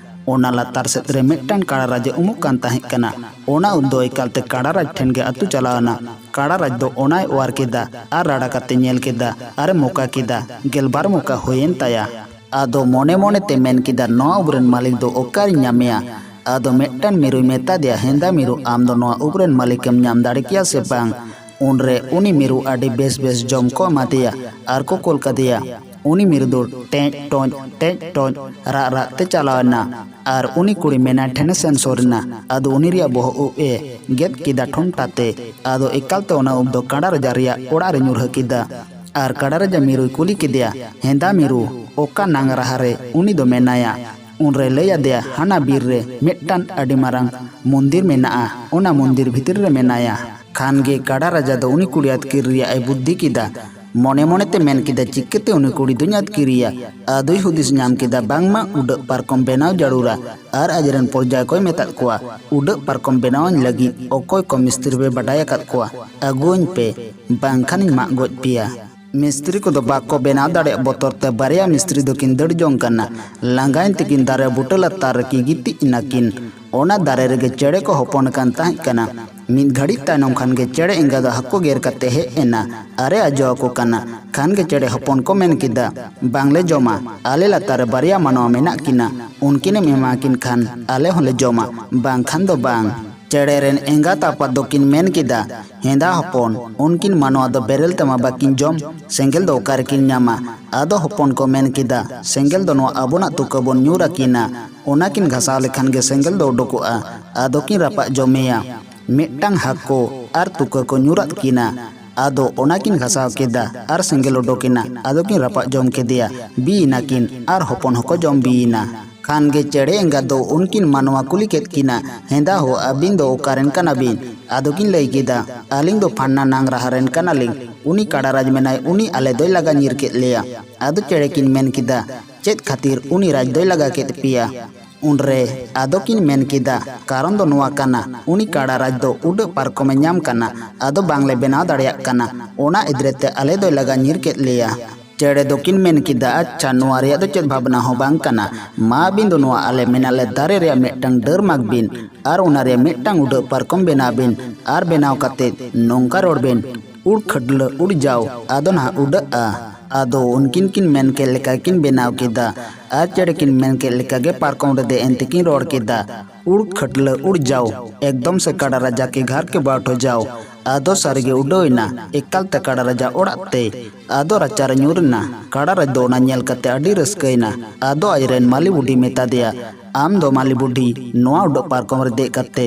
ᱚᱱᱟ ᱞᱟᱛᱟᱨ ᱥᱮᱫ ᱨᱮ ᱢᱤᱫᱴᱟᱝ ᱠᱟᱲᱟ ᱨᱟᱡᱽ ᱮ ᱩᱢᱩᱜ ᱠᱟᱱ ᱛᱟᱦᱮᱸ ᱠᱟᱱᱟ᱾ ᱚᱱᱟ ᱩᱵ ᱫᱚ ᱮᱠᱟᱞ ᱛᱮ ᱠᱟᱲᱟ ᱨᱟᱡᱽ ᱴᱷᱮᱱ ᱜᱮ ᱟᱹᱛᱩ ᱪᱟᱞᱟᱣ ᱮᱱᱟ᱾ ᱠᱟᱲᱟ ᱨᱟᱡᱽ ᱫᱚ ᱚᱱᱟᱭ ᱚᱣᱟᱨ ᱠᱮᱫᱟ ᱟᱨ ᱨᱟᱲᱟ ᱠᱟᱛᱮ ᱧᱮᱞ ᱠᱮᱫᱟ ᱟᱨ ᱮ ᱢᱚᱠᱟ ᱠᱮᱫᱟ᱾ ᱜᱮᱞᱵᱟᱨ ᱢᱚᱠᱟ ᱦᱩᱭᱮᱱ ᱛᱟᱭᱟ᱾ ᱟᱫᱚ ᱢᱚᱱᱮ ᱢᱚᱱᱮ ᱛᱮ ᱢᱮᱱ ᱠᱮᱫᱟ, ᱱᱚᱣᱟ ᱩᱵ ᱨᱮᱱ ᱢᱟᱹᱞᱤᱠ ᱫᱚ ᱚᱠᱟᱨᱤᱧ ᱧᱟᱢᱮᱭᱟ? ᱟᱫᱚ ᱢᱤᱫᱴᱟᱝ ᱢᱤᱨᱩᱭ ᱢᱮᱛᱟ ᱫᱮᱭᱟ, ᱦᱮᱸᱫᱟ ᱢᱤᱨᱩ, ᱟᱢ ᱫᱚ ᱱᱚᱣᱟ ᱩᱵ ᱨᱮᱱ ᱢᱟᱹᱞᱤᱠᱮᱢ ᱧᱟᱢ ᱫᱟᱲᱮ ᱠᱮᱭᱟ ᱥᱮ ᱵᱟᱝ? ᱩᱱᱨᱮ ᱩᱱᱤ ᱢᱤᱨᱩ ᱟᱹᱰᱤ ᱵᱮᱥ ᱵᱮᱥ ᱡᱚᱢ ᱠᱚ ᱮᱢᱟ ᱫᱮᱭᱟ ᱟᱨ ᱠᱚ ᱠᱩᱞ ᱠᱟᱫᱮᱭᱟ᱾ ᱩᱱᱤ ᱢᱤᱨᱩ ᱫᱚ ᱴᱮᱸᱡ ᱴᱚᱸᱡ, ᱴᱮᱸᱡ ᱴᱚᱸᱡ ᱨᱟᱜ ᱨᱟᱜ ᱛᱮ ᱪᱟᱞᱟᱣ ᱮᱱᱟ ᱟᱨ ᱩᱱᱤ ᱠᱩᱲᱤ ᱢᱮᱱᱟᱭ ᱴᱷᱮᱱᱮ ᱥᱮᱱ ᱥᱩᱨ ᱮᱱᱟ᱾ ᱟᱫᱚ ᱩᱱᱤ ᱨᱮᱭᱟᱜ ᱵᱚᱦᱚᱜ ᱩᱵ ᱮ ᱜᱮᱫ ᱠᱮᱫᱟ ᱴᱷᱚᱱᱴᱟ ᱛᱮ᱾ ᱟᱫᱚ ᱮᱠᱟᱞ ᱛᱮ ᱚᱱᱟ ᱩᱵ ᱫᱚ ᱠᱟᱰᱟ ᱨᱟᱡᱟ ᱨᱮᱭᱟᱜ ᱚᱲᱟᱜ ᱨᱮ ᱧᱩᱨᱦᱟᱹ ᱠᱮᱫᱟ᱾ ᱟᱨ ᱠᱟᱰᱟ ᱨᱟᱡᱟ ᱢᱤᱨᱩᱭ ᱠᱩᱞᱤ ᱠᱮᱫᱮᱭᱟ, ᱦᱮᱸᱫᱟ ᱢᱤᱨᱩ, ᱚᱠᱟ ᱱᱟᱝ ᱨᱟᱦᱟ ᱨᱮ ᱩᱱᱤ ᱫᱚ ᱢᱮᱱᱟᱭᱟ? ᱩᱱᱨᱮ ᱞᱟᱹᱭ ᱟᱫᱮᱭᱟ, ᱦᱟᱱᱟ ᱵᱤᱨ ᱨᱮ ᱢᱤᱫᱴᱟᱝ ᱟᱹᱰᱤ ᱢᱟᱨᱟᱝ ᱢᱚᱱᱫᱤᱨ ᱢᱮᱱᱟᱜᱼᱟ, ᱚᱱᱟ ᱢᱚᱱᱫᱤᱨ ᱵᱷᱤᱛᱤᱨ ᱨᱮ ᱢᱮᱱᱟᱭᱟ᱾ ᱠᱷᱟᱱ ᱜᱮ ᱠᱟᱰᱟ ᱨᱟᱡᱟ ᱫᱚ ᱩᱱᱤ ᱠᱩᱲᱤ ᱟᱹᱛᱠᱤᱨ ᱨᱮᱭᱟᱜ ᱮ ᱵᱩᱫᱽᱫᱷᱤ ᱠᱮᱫᱟ᱾ ᱢᱚᱱᱮ ᱢᱚᱱᱮ ᱛᱮ ᱢᱮᱱ ᱠᱮᱫᱟ, ᱪᱤᱠᱟᱹᱛᱮ ᱩᱱᱤ ᱠᱩᱲᱤ ᱫᱩᱧ ᱟᱹᱛᱠᱤᱨᱮᱭᱟ? ᱟᱫᱚᱭ ᱦᱩᱫᱤᱥ ᱧᱟᱢ ᱠᱮᱫᱟ, ᱵᱟᱝᱢᱟ ᱩᱰᱟᱹᱜ ᱯᱟᱨᱠᱚᱢ ᱵᱮᱱᱟᱣ ᱡᱟᱹᱨᱩᱲᱟ᱾ ᱟᱨ ᱟᱡᱨᱮᱱ ᱯᱚᱨᱡᱟ ᱠᱚᱭ ᱢᱮᱛᱟᱫ ᱠᱚᱣᱟ, ᱩᱰᱟᱹᱜ ᱯᱟᱨᱠᱚᱢ ᱵᱮᱱᱟᱣᱟᱹᱧ ᱞᱟᱹᱜᱤᱫ ᱚᱠᱚᱭ ᱠᱚ ᱢᱤᱥᱛᱨᱤ ᱯᱮ ᱵᱟᱰᱟᱭ ᱟᱠᱟᱫ ᱠᱚᱣᱟ, ᱟᱹᱜᱩᱣᱟᱹᱧ ᱯᱮ, ᱵᱟᱝᱠᱷᱟᱱᱤᱧ ᱢᱟᱜ ᱜᱚᱡ ᱯᱮᱭᱟ᱾ ᱢᱤᱥᱛᱨᱤ ᱠᱚᱫᱚ ᱵᱟᱠᱚ ᱵᱮᱱᱟᱣ ᱫᱟᱲᱮᱭᱟᱜ ᱵᱚᱛᱚᱨ ᱛᱮ ᱵᱟᱨᱭᱟ ᱢᱤᱥᱛᱨᱤ ᱫᱚᱠᱤᱱ ᱫᱟᱹᱲ ᱡᱚᱝ ᱠᱟᱱᱟ᱾ ᱞᱟᱸᱜᱟᱭᱮᱱ ᱛᱮᱠᱤᱱ ᱫᱟᱨᱮ ᱵᱩᱴᱟᱹ ᱞᱟᱛᱟᱨ ᱨᱮᱠᱤᱱ ᱜᱤᱛᱤᱡ ᱮᱱᱟᱠᱤᱱ᱾ ᱚᱱᱟ ᱫᱟᱨᱮ ᱨᱮᱜᱮ ᱪᱮᱬᱮ ᱠᱚ ᱦᱚᱯᱚᱱ ᱟᱠᱟᱱ ᱛᱟᱦᱮᱸ ᱠᱟᱱᱟ᱾ ᱢᱤᱫ ᱜᱷᱟᱹᱲᱤᱡ ᱛᱟᱭᱱᱚᱢ ᱠᱷᱟᱱ ᱜᱮ ᱪᱮᱬᱮ ᱮᱸᱜᱟ ᱫᱚ ᱦᱟᱹᱠᱩ ᱜᱮᱨ ᱠᱟᱛᱮ ᱦᱮᱡ ᱮᱱᱟ ᱟᱨᱮ ᱟᱡᱚ ᱟᱠᱚ ᱠᱟᱱᱟ᱾ ᱠᱷᱟᱱ ᱜᱮ ᱪᱮᱬᱮ ᱦᱚᱯᱚᱱ ᱠᱚ ᱢᱮᱱ ᱠᱮᱫᱟ, "ᱵᱟᱝᱞᱮ ᱡᱚᱢᱟ, ᱟᱞᱮ ᱞᱟᱛᱟᱨ ᱨᱮ ᱵᱟᱨᱭᱟ ᱢᱟᱱᱣᱟ ᱢᱮᱱᱟᱜ ᱠᱤᱱᱟ, ᱩᱱᱠᱤᱱᱮᱢ ᱮᱢᱟ ᱠᱤᱱ ᱠᱷᱟᱱ ᱟᱞᱮ ᱦᱚᱸᱞᱮ ᱡᱚᱢᱟ, ᱵᱟᱝᱠᱷᱟᱱ ᱫᱚ ᱵᱟᱝ᱾" ᱪᱮᱬᱮ ᱨᱮᱱ ᱮᱸᱜᱟᱛ ᱟᱯᱟᱛ ᱫᱚᱠᱤᱱ ᱢᱮᱱ ᱠᱮᱫᱟ, "ᱦᱮᱸᱫᱟ ᱦᱚᱯᱚᱱ, ᱩᱱᱠᱤᱱ ᱢᱟᱱᱣᱟ ᱫᱚ ᱵᱮᱨᱮᱞ ᱛᱮᱢᱟ ᱵᱟᱹᱠᱤᱱ ᱡᱚᱢ, ᱥᱮᱸᱜᱮᱞ ᱫᱚ ᱚᱠᱟ ᱨᱮᱠᱤᱱ ᱧᱟᱢᱟ?" ᱟᱫᱚ ᱦᱚᱯᱚᱱ ᱠᱚ ᱢᱮᱱ ᱠᱮᱫᱟ, "ᱥᱮᱸᱜᱮᱞ ᱫᱚ ᱱᱚᱣᱟ ᱟᱵᱚᱱᱟᱜ ᱛᱩᱠᱟᱹ ᱵᱚᱱ ᱧᱩᱨ ᱟᱹᱠᱤᱱᱟ, ᱚᱱᱟ ᱠᱤᱱ ᱜᱷᱟᱥᱟᱣ ᱞᱮᱠᱷᱟᱱ ᱜᱮ ᱥᱮᱸᱜᱮᱞ ᱫᱚ ᱩᱰᱩᱠᱚᱜᱼᱟ, ᱟᱫᱚ ᱠᱤᱱ ᱨᱟᱯᱟᱜ ᱡᱚᱢᱮᱭᱟ᱾" ᱢᱤᱫᱴᱟᱝ ᱦᱟᱹᱠᱩ ᱟᱨ ᱛᱩᱠᱟᱹ ᱠᱚ ᱧᱩᱨᱟᱫ ᱠᱤᱱᱟ᱾ ᱟᱫᱚ ᱚᱱᱟ ᱠᱤᱱ ᱜᱷᱟᱥᱟᱣ ᱠᱮᱫᱟ ᱟᱨ ᱥᱮᱸᱜᱮᱞ ᱩᱰᱩᱠ ᱮᱱᱟ᱾ ᱟᱫᱚ ᱠᱤᱱ ᱨᱟᱯᱟᱜ ᱡᱚᱢ ᱠᱮᱫᱮᱭᱟ, ᱵᱤᱭᱮᱱᱟ ᱠᱤᱱ ᱟᱨ ᱦᱚᱯᱚᱱ ᱦᱚᱸᱠᱚ ᱡᱚᱢ ᱵᱤᱭᱮᱱᱟ᱾ ᱠᱷᱟᱱ ᱜᱮ ᱪᱮᱬᱮ ᱮᱸᱜᱟ ᱫᱚ ᱩᱱᱠᱤᱱ ᱢᱟᱱᱣᱟ ᱠᱩᱞᱤ ᱠᱮᱫ ᱠᱤᱱᱟ, "ᱦᱮᱸᱫᱟ ᱦᱳ, ᱟᱹᱵᱤᱱ ᱫᱚ ᱚᱠᱟ ᱨᱮᱱ ᱠᱟᱱᱟ ᱵᱤᱱ?" ᱟᱫᱚ ᱠᱤᱱ ᱞᱟᱹᱭ ᱠᱮᱫᱟ, "ᱟᱹᱞᱤᱧ ᱫᱚ ᱯᱷᱟᱱᱱᱟ ᱱᱟᱝ ᱨᱟᱦᱟ ᱨᱮᱱ ᱠᱟᱱᱟᱞᱤᱧ, ᱩᱱᱤ ᱠᱟᱲᱟ ᱨᱟᱡᱽ ᱢᱮᱱᱟᱭ, ᱩᱱᱤ ᱟᱞᱮ ᱫᱚᱭ ᱞᱟᱜᱟ ᱧᱤᱨ ᱠᱮᱫ ᱞᱮᱭᱟ᱾" ᱟᱫᱚ ᱪᱮᱬᱮ ᱠᱤᱱ ᱢᱮᱱ ᱠᱮᱫᱟ, "ᱪᱮᱫ ᱠᱷᱟᱹᱛᱤᱨ ᱩᱱᱤ ᱨᱟᱡᱽ ᱫᱚᱭ ᱞᱟᱜᱟ ᱠᱮᱫ ᱯᱮᱭᱟ?" ᱩᱱᱨᱮ ᱟᱫᱚ ᱠᱤᱱ ᱢᱮᱱ ᱠᱮᱫᱟ, "ᱠᱟᱨᱚᱱ ᱫᱚ ᱱᱚᱣᱟ ᱠᱟᱱᱟ, ᱩᱱᱤ ᱠᱟᱲᱟ ᱨᱟᱡᱽ ᱫᱚ ᱩᱰᱟᱹᱜ ᱯᱟᱨᱠᱚᱢᱮ ᱧᱟᱢ ᱠᱟᱱᱟ, ᱟᱫᱚ ᱵᱟᱝᱞᱮ ᱵᱮᱱᱟᱣ ᱫᱟᱲᱮᱭᱟᱜ ᱠᱟᱱᱟ, ᱚᱱᱟ ᱤᱫᱤ ᱛᱮ ᱟᱞᱮ ᱫᱚᱭ ᱞᱟᱜᱟ ᱧᱤᱨ ᱠᱮᱫ ᱞᱮᱭᱟ᱾" ᱪᱮᱬᱮ ᱫᱚᱠᱤᱱ ᱢᱮᱱ ᱠᱮᱫᱟ, "ᱟᱪᱪᱷᱟ, ᱱᱚᱣᱟ ᱨᱮᱭᱟᱜ ᱫᱚ ᱪᱮᱫ ᱵᱷᱟᱵᱽᱱᱟ ᱦᱚᱸ ᱵᱟᱝ ᱠᱟᱱᱟ᱾ ᱢᱟ ᱟᱹᱵᱤᱱ ᱫᱚ ᱱᱚᱣᱟ ᱟᱞᱮ ᱢᱮᱱᱟᱜ ᱞᱮ ᱫᱟᱨᱮ ᱨᱮᱭᱟᱜ ᱢᱤᱫᱴᱟᱝ ᱰᱟᱹᱨ ᱢᱟᱜᱽ ᱵᱤᱱ ᱟᱨ ᱚᱱᱟ ᱨᱮᱭᱟᱜ ᱢᱤᱫᱴᱟᱝ ᱩᱰᱟᱹᱜ ᱯᱟᱨᱠᱚᱢ ᱵᱮᱱᱟᱣ ᱵᱤᱱ ᱟᱨ ᱵᱮᱱᱟᱣ ᱠᱟᱛᱮ ᱱᱚᱝᱠᱟ ᱨᱚᱲ ᱵᱤᱱ, 'ᱩᱲ ᱠᱷᱟᱹᱰᱞᱟᱹ ᱩᱲ ᱡᱟᱣ, ᱟᱫᱚ ᱱᱟᱦᱟᱜ ᱩᱰᱟᱹᱜᱼᱟ.'" ᱟᱫᱚ ᱩᱱᱠᱤᱱ ᱠᱤᱱ ᱢᱮᱱ ᱠᱮᱫ ᱞᱮᱠᱟ ᱠᱤᱱ ᱵᱮᱱᱟᱣ ᱠᱮᱫᱟ ᱟᱨ ᱪᱮᱬᱮ ᱠᱤᱱ ᱢᱮᱱ ᱠᱮᱫ ᱞᱮᱠᱟ ᱜᱮ ᱯᱟᱨᱠᱚᱢ ᱨᱮ ᱫᱮᱡ ᱮᱱ ᱛᱮᱠᱤᱱ ᱨᱚᱲ ᱠᱮᱫᱟ, "ᱩᱲ ᱠᱷᱟᱹᱰᱞᱟᱹ ᱩᱲ ᱡᱟᱣ, ᱮᱠᱫᱚᱢ ᱥᱮ ᱠᱟᱲᱟ ᱨᱟᱡᱟ ᱠᱮ ᱜᱷᱟᱨ ᱠᱮ ᱵᱟᱴᱷᱚ ᱡᱟᱣ᱾" ᱟᱫᱚ ᱥᱟᱹᱨᱤᱜᱮ ᱩᱰᱟᱹᱣ ᱮᱱᱟ ᱮᱠᱟᱞ ᱛᱮ ᱠᱟᱲᱟ ᱨᱟᱡᱟ ᱚᱲᱟᱜ ᱛᱮ᱾ ᱟᱫᱚ ᱨᱟᱪᱟ ᱨᱮ ᱧᱩᱨ ᱮᱱᱟ᱾ ᱠᱟᱲᱟ ᱨᱟᱡᱽ ᱫᱚ ᱚᱱᱟ ᱧᱮᱞ ᱠᱟᱛᱮ ᱟᱹᱰᱤ ᱨᱟᱹᱥᱠᱟᱹᱭᱮᱱᱟ᱾ ᱟᱫᱚ ᱟᱡᱨᱮᱱ ᱢᱟᱹᱞᱤ ᱵᱩᱰᱷᱤ ᱢᱮᱛᱟ ᱫᱮᱭᱟ, "ᱟᱢ ᱫᱚ ᱢᱟᱹᱞᱤ ᱵᱩᱰᱷᱤ, ᱱᱚᱣᱟ ᱩᱰᱟᱹᱜ ᱯᱟᱨᱠᱚᱢ ᱨᱮ ᱫᱮᱡ ᱠᱟᱛᱮ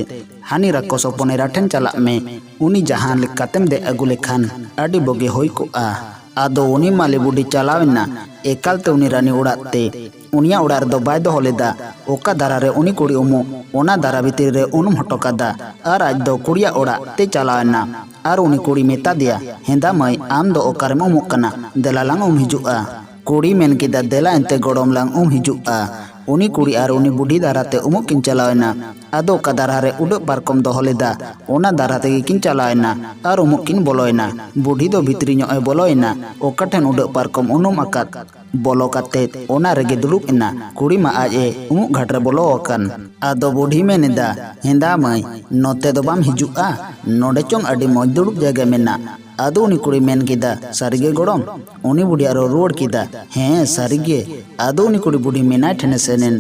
ᱦᱟᱹᱱᱤ ᱨᱟᱠᱠᱚᱥ ᱦᱚᱯᱚᱱ ᱮᱨᱟ ᱴᱷᱮᱱ ᱪᱟᱞᱟᱜ ᱢᱮ, ᱩᱱᱤ ᱡᱟᱦᱟᱸ ᱞᱮᱠᱟᱛᱮᱢ ᱫᱮᱡ ᱟᱹᱜᱩ ᱞᱮᱠᱷᱟᱱ ᱟᱹᱰᱤ ᱵᱩᱜᱤ ᱦᱩᱭ ᱠᱚᱜᱼᱟ᱾" ᱟᱫᱚ ᱩᱱᱤ ᱢᱟᱹᱞᱤ ᱵᱩᱰᱷᱤ ᱪᱟᱞᱟᱣ ᱮᱱᱟ ᱮᱠᱟᱞ ᱛᱮ ᱩᱱᱤ ᱨᱟᱱᱤ ᱚᱲᱟᱜ ᱛᱮ᱾ ᱩᱱᱤᱭᱟᱜ ᱚᱲᱟᱜ ᱨᱮᱫᱚ ᱵᱟᱭ ᱫᱚᱦᱚ ᱞᱮᱫᱟ᱾ ᱚᱠᱟ ᱫᱟᱨᱟ ᱨᱮ ᱩᱱᱤ ᱠᱩᱲᱤ ᱩᱢᱩᱜ, ᱚᱱᱟ ᱫᱟᱨᱟ ᱵᱷᱤᱛᱤᱨ ᱨᱮ ᱩᱱᱩᱢ ᱦᱚᱴᱚ ᱠᱟᱫᱟ ᱟᱨ ᱟᱡ ᱫᱚ ᱠᱩᱲᱤᱭᱟᱜ ᱚᱲᱟᱜ ᱛᱮ ᱪᱟᱞᱟᱣ ᱮᱱᱟ᱾ ᱟᱨ ᱩᱱᱤ ᱠᱩᱲᱤ ᱢᱮᱛᱟ ᱫᱮᱭᱟ, "ᱦᱮᱸᱫᱟ ᱢᱟᱹᱭ, ᱟᱢ ᱫᱚ ᱚᱠᱟᱨᱮᱢ ᱩᱢᱩᱜ ᱠᱟᱱᱟ? ᱫᱮᱞᱟ ᱞᱟᱝ ᱩᱢ ᱦᱤᱡᱩᱜᱼᱟ᱾" ᱠᱩᱲᱤ ᱢᱮᱱ ᱠᱮᱫᱟ, "ᱫᱮᱞᱟ ᱮᱱᱛᱮ ᱜᱚᱲᱚᱢ ᱞᱟᱝ ᱩᱢ ᱦᱤᱡᱩᱜᱼᱟ᱾" ᱩᱱᱤ ᱠᱩᱲᱤ ᱟᱨ ᱩᱱᱤ ᱵᱩᱰᱷᱤ ᱫᱟᱨᱦᱟ ᱛᱮ ᱩᱢᱩᱜ ᱠᱤᱱ ᱪᱟᱞᱟᱣ ᱮᱱᱟ᱾ ᱟᱫᱚ ᱚᱠᱟ ᱫᱟᱨᱦᱟ ᱨᱮ ᱩᱰᱟᱹᱜ ᱯᱟᱨᱠᱚᱢ ᱫᱚᱦᱚ ᱞᱮᱫᱟ, ᱚᱱᱟ ᱫᱟᱨᱦᱟ ᱛᱮᱜᱮ ᱠᱤᱱ ᱪᱟᱞᱟᱣ ᱮᱱᱟ ᱟᱨ ᱩᱢᱩᱜ ᱠᱤᱱ ᱵᱚᱞᱚᱭᱮᱱᱟ᱾ ᱵᱩᱰᱷᱤ ᱫᱚ ᱵᱷᱤᱛᱨᱤ ᱧᱚᱜ ᱮ ᱵᱚᱞᱚᱭᱮᱱᱟ, ᱚᱠᱟ ᱴᱷᱮᱱ ᱩᱰᱟᱹᱜ ᱯᱟᱨᱠᱚᱢ ᱩᱱᱩᱢ ᱟᱠᱟᱫ᱾ ᱵᱚᱞᱚ ᱠᱟᱛᱮ ᱚᱱᱟ ᱨᱮᱜᱮ ᱫᱩᱲᱩᱵ ᱮᱱᱟ᱾ ᱠᱩᱲᱤ ᱢᱟ ᱟᱡ ᱮ ᱩᱢᱩᱜ ᱜᱷᱟᱴ ᱨᱮ ᱵᱚᱞᱚ ᱟᱠᱟᱱ᱾ ᱟᱫᱚ ᱵᱩᱰᱷᱤ ᱢᱮᱱ ᱮᱫᱟ, "ᱦᱮᱸᱫᱟ ᱢᱟᱹᱭ, ᱱᱚᱛᱮ ᱫᱚ ᱵᱟᱢ ᱦᱤᱡᱩᱜᱼᱟ? ᱱᱚᱰᱮ ᱪᱚᱝ ᱟᱹᱰᱤ ᱢᱚᱡᱽ ᱫᱩᱲᱩᱵ ᱡᱟᱭᱜᱟ ᱢᱮᱱᱟᱜ?" ᱟᱫᱚ ᱩᱱᱤ ᱠᱩᱲᱤ ᱢᱮᱱ ᱠᱮᱫᱟ, "ᱥᱟᱹᱨᱤᱜᱮ ᱜᱚᱲᱚᱢ?" ᱩᱱᱤ ᱵᱩᱰᱷᱤ ᱟᱨᱚ ᱨᱩᱣᱟᱹᱲ ᱠᱮᱫᱟ, "ᱦᱮᱸ, ᱥᱟᱹᱨᱤᱜᱮ᱾" ᱟᱫᱚ ᱩᱱᱤ ᱠᱩᱲᱤ ᱵᱩᱰᱷᱤ ᱢᱮᱱᱟᱭ ᱴᱷᱮᱱᱮ ᱥᱮᱱ ᱮᱱ᱾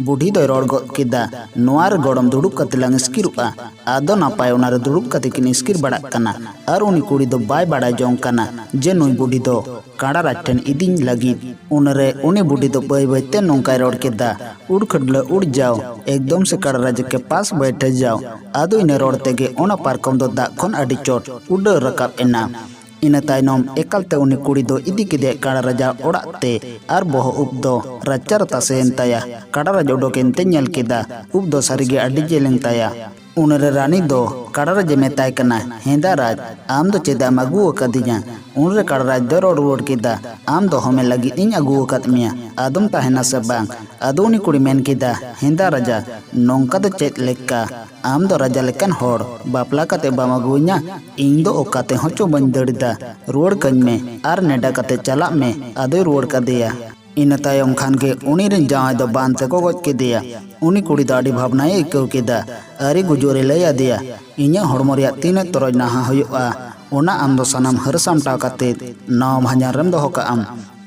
ᱵᱩᱰᱷᱤ ᱫᱚᱭ ᱨᱚᱲ ᱜᱚᱫ ᱠᱮᱫᱟ, "ᱱᱚᱣᱟ ᱨᱮ ᱜᱚᱲᱚᱢ ᱫᱩᱲᱩᱵ ᱠᱟᱛᱮ ᱞᱟᱝ ᱤᱥᱠᱤᱨᱚᱜᱼᱟ᱾" ᱟᱫᱚ ᱱᱟᱯᱟᱭ ᱚᱱᱟ ᱨᱮ ᱫᱩᱲᱩᱵ ᱠᱟᱛᱮ ᱠᱤᱱ ᱤᱥᱠᱤᱨ ᱵᱟᱲᱟᱜ ᱠᱟᱱᱟ᱾ ᱟᱨ ᱩᱱᱤ ᱠᱩᱲᱤ ᱫᱚ ᱵᱟᱭ ᱵᱟᱲᱟᱭ ᱡᱚᱝ ᱠᱟᱱᱟ ᱡᱮ ᱱᱩᱭ ᱵᱩᱰᱷᱤ ᱫᱚ ᱠᱟᱲᱟ ᱨᱟᱡᱽ ᱴᱷᱮᱱ ᱤᱫᱤᱧ ᱞᱟᱹᱜᱤᱫ᱾ ᱩᱱᱨᱮ ᱩᱱᱤ ᱵᱩᱰᱷᱤ ᱫᱚ ᱵᱟᱹᱭ ᱵᱟᱹᱭ ᱛᱮ ᱱᱚᱝᱠᱟᱭ ᱨᱚᱲ ᱠᱮᱫᱟ, "ᱩᱲ ᱠᱷᱟᱹᱰᱞᱟᱹ ᱩᱲ ᱡᱟᱣ, ᱮᱠᱫᱚᱢ ᱥᱮ ᱠᱟᱲᱟ ᱨᱟᱡᱽ ᱠᱮ ᱯᱟᱥ ᱵᱟᱭᱴᱷᱟᱹ ᱡᱟᱣ᱾" ᱟᱫᱚ ᱤᱱᱟᱹ ᱨᱚᱲ ᱛᱮᱜᱮ ᱚᱱᱟ ᱯᱟᱨᱠᱚᱢ ᱫᱚ ᱫᱟᱜ ᱠᱷᱚᱱ ᱟᱹᱰᱤ ᱪᱚᱴ ᱩᱰᱟᱹᱣ ᱨᱟᱠᱟᱵ ᱮᱱᱟ᱾ ᱤᱱᱟᱹ ᱛᱟᱭᱱᱚᱢ ᱮᱠᱟᱞ ᱛᱮ ᱩᱱᱤ ᱠᱩᱲᱤ ᱫᱚ ᱤᱫᱤ ᱠᱮᱫᱮᱭᱟ ᱠᱟᱲᱟ ᱨᱟᱡᱟ ᱚᱲᱟᱜ ᱛᱮ, ᱟᱨ ᱵᱚᱦᱚᱜ ᱩᱵ ᱫᱚ ᱨᱟᱪᱟ ᱨᱮ ᱛᱟᱥᱮᱭᱮᱱ ᱛᱟᱭᱟ᱾ ᱠᱟᱲᱟ ᱨᱟᱡᱽ ᱚᱰᱚᱠᱮᱱ ᱛᱮ ᱧᱮᱞ ᱠᱮᱫᱟ, ᱩᱵ ᱫᱚ ᱥᱟᱹᱨᱤᱜᱮ ᱟᱹᱰᱤ ᱡᱮᱞᱮᱧ ᱛᱟᱭᱟ᱾ ᱩᱱᱨᱮ ᱨᱟᱱᱤ ᱫᱚ ᱠᱟᱲᱟ ᱨᱟᱡᱽ ᱮ ᱢᱮᱛᱟᱭ ᱠᱟᱱᱟ, "ᱦᱮᱸᱫᱟ ᱨᱟᱡᱽ, ᱟᱢ ᱫᱚ ᱪᱮᱫᱟᱜ ᱮᱢ ᱟᱹᱜᱩ ᱟᱠᱟᱫᱤᱧᱟ?" ᱩᱱᱨᱮ ᱠᱟᱲᱟ ᱨᱟᱡᱽ ᱫᱚᱭ ᱨᱚᱲ ᱨᱩᱣᱟᱹᱲ ᱠᱮᱫᱟ, "ᱟᱢ ᱫᱚᱦᱚ ᱢᱮ ᱞᱟᱹᱜᱤᱫ ᱤᱧ ᱟᱹᱜᱩ ᱟᱠᱟᱫ ᱢᱮᱭᱟ, ᱟᱫᱚᱢ ᱛᱟᱦᱮᱱᱟ ᱥᱮ ᱵᱟᱝ?" ᱟᱫᱚ ᱩᱱᱤ ᱠᱩᱲᱤ ᱢᱮᱱ ᱠᱮᱫᱟ, "ᱦᱮᱸᱫᱟ ᱨᱟᱡᱟ, ᱱᱚᱝᱠᱟ ᱫᱚ ᱪᱮᱫ ᱞᱮᱠᱟ? ᱟᱢ ᱫᱚ ᱨᱟᱡᱟ ᱞᱮᱠᱟᱱ ᱦᱚᱲ ᱵᱟᱯᱞᱟ ᱠᱟᱛᱮ ᱵᱟᱢ ᱟᱹᱜᱩᱣᱟᱹᱧᱟ? ᱤᱧ ᱫᱚ ᱚᱠᱟ ᱛᱮᱦᱚᱸ ᱪᱚ ᱵᱟᱹᱧ ᱫᱟᱹᱲ ᱮᱫᱟ᱾ ᱨᱩᱣᱟᱹᱲ ᱠᱟᱹᱧ ᱢᱮ ᱟᱨ ᱱᱮᱰᱟ ᱠᱟᱛᱮ ᱪᱟᱞᱟᱜ ᱢᱮ᱾" ᱟᱫᱚᱭ ᱨᱩᱣᱟᱹᱲ ᱠᱟᱫᱮᱭᱟ᱾ ᱤᱱᱟᱹ ᱛᱟᱭᱚᱢ ᱠᱷᱟᱱ ᱜᱮ ᱩᱱᱤ ᱨᱮᱱ ᱡᱟᱶᱟᱭ ᱫᱚ ᱵᱟᱱ ᱛᱮᱠᱚ ᱜᱚᱡ ᱠᱮᱫᱮᱭᱟ᱾ ᱩᱱᱤ ᱠᱩᱲᱤ ᱫᱚ ᱟᱹᱰᱤ ᱵᱷᱟᱵᱽᱱᱟᱭ ᱟᱹᱭᱠᱟᱹᱣ ᱠᱮᱫᱟ᱾ ᱟᱹᱨᱤ ᱜᱩᱡᱩᱜ ᱨᱮ ᱞᱟᱹᱭ ᱟᱫᱮᱭᱟ, "ᱤᱧᱟᱹᱜ ᱦᱚᱲᱢᱚ ᱨᱮᱭᱟᱜ ᱛᱤᱱᱟᱹᱜ ᱛᱚᱨᱚᱡ ᱱᱟᱦᱟ ᱦᱩᱭᱩᱜᱼᱟ, ᱚᱱᱟ ᱟᱢ ᱫᱚ ᱥᱟᱱᱟᱢ ᱦᱟᱹᱨ ᱥᱟᱢᱴᱟᱣ ᱠᱟᱛᱮ ᱱᱟᱣᱟ ᱵᱷᱟᱸᱡᱟᱱ ᱨᱮᱢ ᱫᱚᱦᱚ ᱠᱟᱜᱼᱟᱢ᱾"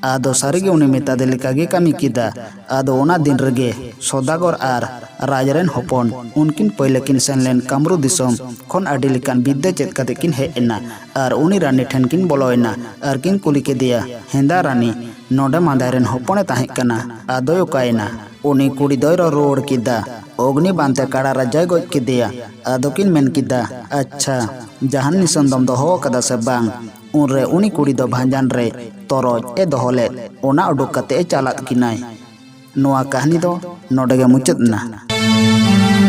ᱟᱫᱚ ᱥᱟᱹᱨᱤᱜᱮ ᱩᱱᱤ ᱢᱮᱛᱟᱫᱮ ᱞᱮᱠᱟᱜᱮ ᱠᱟᱹᱢᱤ ᱠᱮᱫᱟ᱾ ᱟᱫᱚ ᱚᱱᱟ ᱫᱤᱱ ᱨᱮᱜᱮ ᱥᱚᱫᱟᱜᱚᱨ ᱟᱨ ᱨᱟᱡᱽ ᱨᱮᱱ ᱦᱚᱯᱚᱱ ᱩᱱᱠᱤᱱ ᱯᱟᱹᱭᱞᱟᱹ ᱠᱤᱱ ᱥᱮᱱ ᱞᱮᱱ ᱠᱟᱢᱨᱩ ᱫᱤᱥᱚᱢ ᱠᱷᱚᱱ ᱟᱹᱰᱤ ᱞᱮᱠᱟᱱ ᱵᱤᱫᱽᱫᱟᱹ ᱪᱮᱫ ᱠᱟᱛᱮ ᱠᱤᱱ ᱦᱮᱡ ᱮᱱᱟ᱾ ᱟᱨ ᱩᱱᱤ ᱨᱟᱱᱤ ᱴᱷᱮᱱ ᱠᱤᱱ ᱵᱚᱞᱚᱭᱮᱱᱟ ᱟᱨ ᱠᱤᱱ ᱠᱩᱞᱤ ᱠᱮᱫᱮᱭᱟ, "ᱦᱮᱸᱫᱟ ᱨᱟᱱᱤ, ᱱᱚᱰᱮ ᱢᱟᱫᱟᱭ ᱨᱮᱱ ᱦᱚᱯᱚᱱᱮ ᱛᱟᱦᱮᱸ ᱠᱟᱱᱟ, ᱟᱫᱚᱭ ᱚᱠᱟᱭᱮᱱᱟ?" ᱩᱱᱤ ᱠᱩᱲᱤ ᱫᱚᱭ ᱨᱚᱲ ᱨᱩᱣᱟᱹᱲ ᱠᱮᱫᱟ, "ᱚᱜᱽᱱᱤ ᱵᱟᱱᱛᱮ ᱠᱟᱲᱟ ᱨᱟᱡᱟᱭ ᱜᱚᱡ ᱠᱮᱫᱮᱭᱟ᱾" ᱟᱫᱚ ᱠᱤᱱ ᱢᱮᱱ ᱠᱮᱫᱟ, "ᱟᱪᱪᱷᱟ, ᱡᱟᱦᱟᱱ ᱱᱤᱥᱟᱹᱱ ᱫᱚᱢ ᱫᱚᱦᱚ ᱟᱠᱟᱫᱟ ᱥᱮ ᱵᱟᱝ?" ᱩᱱᱨᱮ ᱩᱱᱤ ᱠᱩᱲᱤ ᱫᱚ ᱵᱷᱟᱸᱡᱟᱱ ᱨᱮ ᱛᱚᱨᱚᱡ ᱮ ᱫᱚᱦᱚ ᱞᱮᱫ, ᱚᱱᱟ ᱩᱰᱩᱠ ᱠᱟᱛᱮ ᱮ ᱪᱟᱞᱟᱫ ᱠᱤᱱᱟᱭ᱾ ᱱᱚᱣᱟ ᱠᱟᱹᱦᱱᱤ ᱫᱚ ᱱᱚᱰᱮ ᱜᱮ ᱢᱩᱪᱟᱹᱫ ᱮᱱᱟ᱾